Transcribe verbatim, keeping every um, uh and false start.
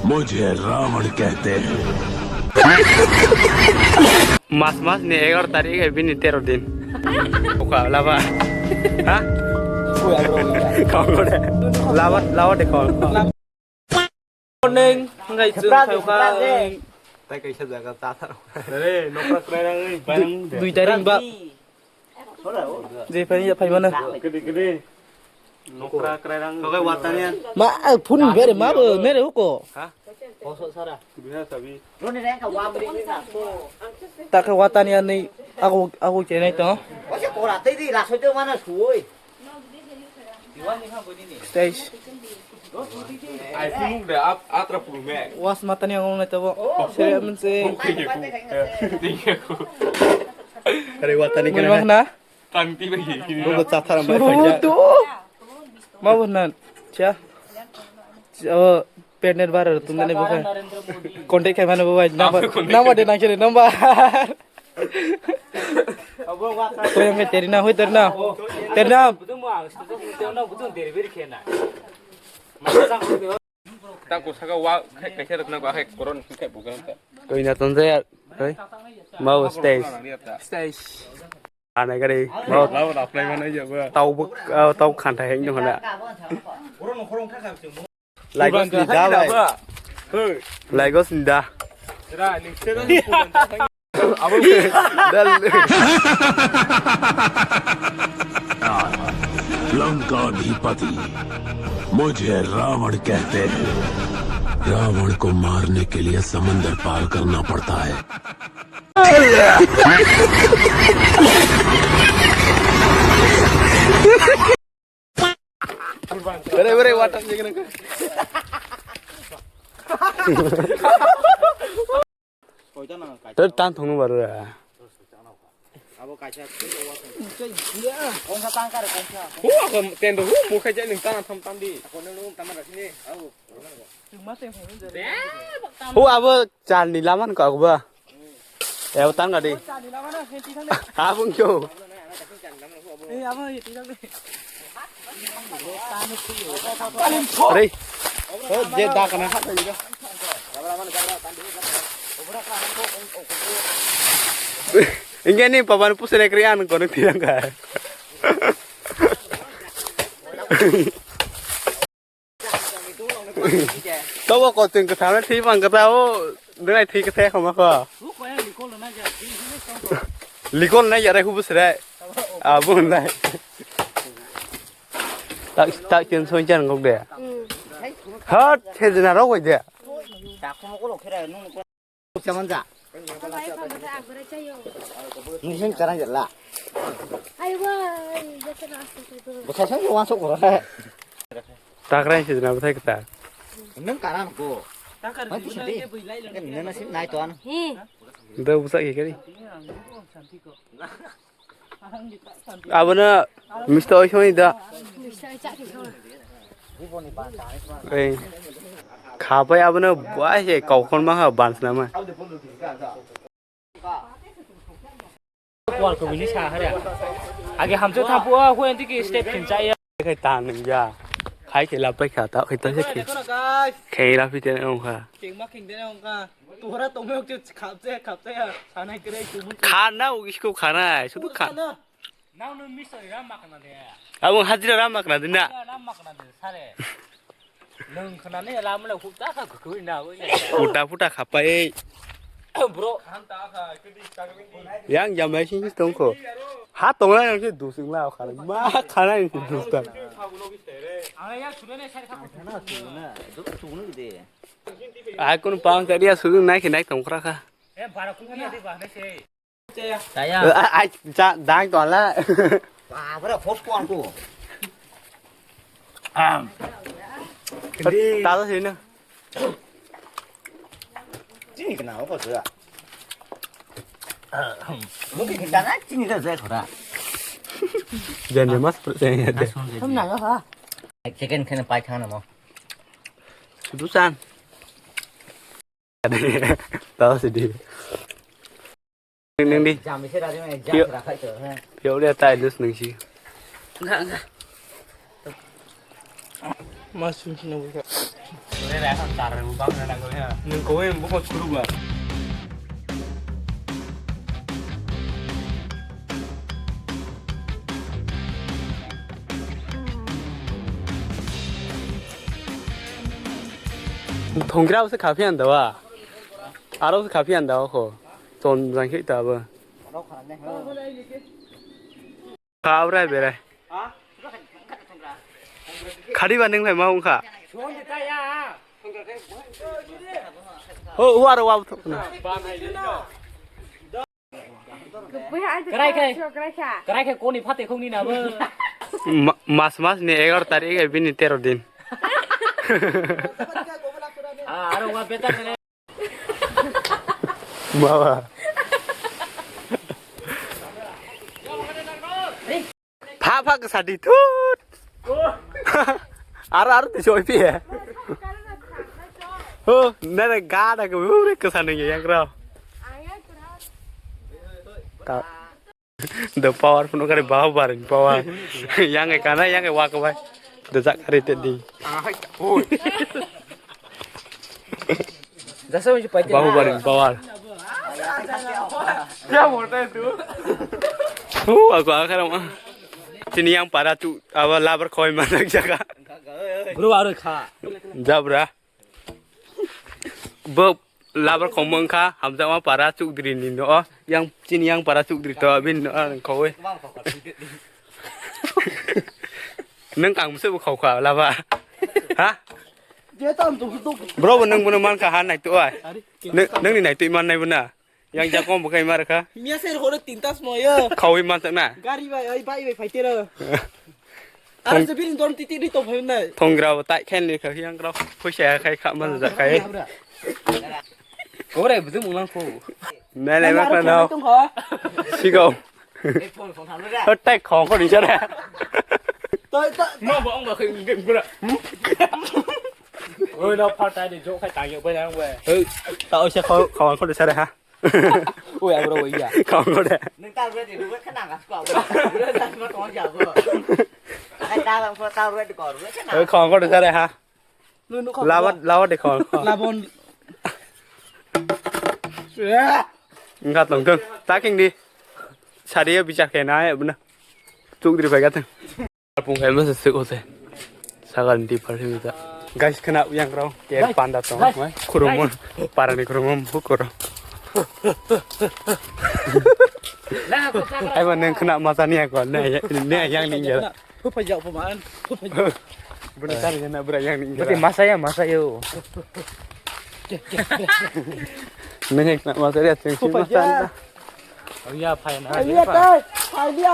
मुझे रावण कहते हैं। Mas mas ni egaroh tarik hai bini tero din. Oka laba. Ha? Kau kore. Laba laba de kau. Morning, ngai chwng Friday, khaikha. Friday. Tai kaisa jaga ta thar. Re, nokra krai rang bai rang de. Dui tarik ba. Je phai ya phai mana? Kede kede. Nokra krai rang. Kau kai watani an. Ma, eh, phone bere ma bo mere uko. Ha? Koso sara. Biha sabi. Roni rang ka wa bri ni na. Ta ka watani an ni aku aku chenai to. Oje kora tei di la soi to mana sui. Stage. Ai sumuk de atra purume. Was matani ang ngai tabo. Sere mun se. Are watani kana. Mui bang na. Tangti bai kini. Rogo chathar mai. Subutu. Ma bo nan. Cha. O pendant bara tumdani bo khai. Contact khai mane bo bai. Number de nang kiri number. Koyang ke teri na hoi teri na. Teri na. Tako saka wa kai kai sara na ko akai koron kai bukan ta. Koi na tonjaya. Koi. Mau stage. Stage. Anai gari. Mau. Lawa apply mana ya ba. Tau buk tau khanta heng nung hana. Laigos ni da bai. Laigos ni da. लंकाधिपति, मुझे रावण कहते हैं। रावण को मारने के लिए समंदर पार करना पड़ता है। Bere bere water je kena. Ter tan thong baru ya. Abo kaisa. Kongsa tangkar kongsa. Hu aku tendo hu mukhai jai ning tan tham tan di. Aku nung taman rasini. Aku. Hu abo chal ni laman ko aku ba. Eo tan gadi. Abung kyo. Re. O je da kana ha ta ga. Inge ni papan pusene krian kono tirang ka. Tobo kochwng kwthangno thwi pang kwthao, nwnai thwi kwthai khama kho. Likol nai yarai hubu sere. Abo nai. Tak tak tin soi jan gok de. Hat, thejna rok de. Chamanja. Nung sing karang jala. Bwsai sang wan sok bwrw. Takrai se jena bwthai kwtal. Nung karang ko. Mai pisa de. Nung na sim nai to an. Da bwsa ke kari. Abono misto oi soi da. Ei. Khapai abono bai se kaukon ma ha bansna ma. Kual ko bini sa hare. Age hamse thapu a hu anti ki step khin cha ya. Khai ta nung ya. Khai ke la pai kha ta khai ta se khe. Khai ra phi te nung kha. King ma king de nung kha. Tora tongmok chu khapche khapche ya. Sanai kre chu mun. Khana u isko khana, sudu khan. Nang nung miss oi ram makna de. Abo hajira ram makna de na. Ram makna de sare. Nung khana ne lam le huta kha kukui na oi. Puta puta khapai. Bro. Yang jamai sing sing tongkho. Ha tongla yang se dusing la khana. Ma khana ni dusta. Ang ya sure ne sare kha. Ai kun pang ka dia sudung nai khe nai tong khra kha. Chaya. Ai cha dang to la. Ba bra phos ko ang ko. Am. Ta ta sini. Chini kena ko sa. Mo ki kita na chini da zai khora. Jan de mas percaya de. Thum na ha. Chicken kena pai thang na mo. Sudu san. Tahu sedih. Neng di. Jam isi rajin jam Pio. Rakhai to. Pio dia tai dus neng si. Enggak, enggak. Mas sung sini buka. Nwng kowe buko suruba. Thongkra se khafi anda wa. Aro se khafi anda ko. Ton jang khita ba. Kha abrai berai. Khadi ba nwng lai ma wngkha. Ho, ho, aro wa thok na. Kwrai khe, kwrai khe koni phate khongni na bo. Ma-, mas mas ni egaroh tarik, bini tero din. Ah, aro wa beta kene. Baba. Pha pha kasa di tut. Aro aro tu soi pi he. Ho, nere ga da ke ure kasa nang yang rao. Ka. The power phone kare bahu barin power. Yang e kana yang e wak bai. The jak kare te di. Jasa mesti pakai. Bahu barin power. Ya mota itu. Hu aku akhir mah. Sini yang para tu apa labar koi mana jaga. Bro aro kha. Jabra. Bo labar khomong kha hamjakma para chukdri ni no yang chini yang para chukdri to bin no ang khowe. Nang kang mse bo khau kha laba. Ha? Bro bo nang bono man kha ha nai to ai. Nang ni nai to man nai bona. Yang jakong bo kai mar kha. Mia ser hore tinta smoyo. Khawi man tak na. Gari bai ai bai bai fighter. Aro se biring dom titi ri to phai nai. Thongra bo tai khen ni kha yang rok. Phaisa khai kha man ja khai. Kore bujum ulang ko. Nai nai mak na no. Sigo. Ho tai khong ko ni sare. Toi ta. Ma bo ong ba khai ngem gura. Oi no pha tai de jo khai ta yo ba yang we. Hei, ta oi se khong khong ko ni sare ha. Oi abro oi ya. Khong ko de. Nang ta re de ru kha nang ka ko. Ru ta ma ko ja ko. Ai ta ko ta re de ko ru kha nang. Oi khong ko de sare ha. Lawa, lawa de khon. Labon. Enggak tong tong. Taking di. Sari ya bichar kena ya buna. Chukdri bai gateng. Pung kai masa sik ose. Sagal di par simi ta. Guys kena yang rau. Ke panda tong. Khurumon. Parani khurumon bukoro. Aiba neng kena masa ni aku. Ne ne yang ni ya. Phuphaijak phaman, phuphaijak. Bwrwi tari jana bwrwi yang ni. Bwrwi masaya, masaya o. Neng ek na masaya, teng si masaya. Oh iya, phai na. Phai liya, phai liya.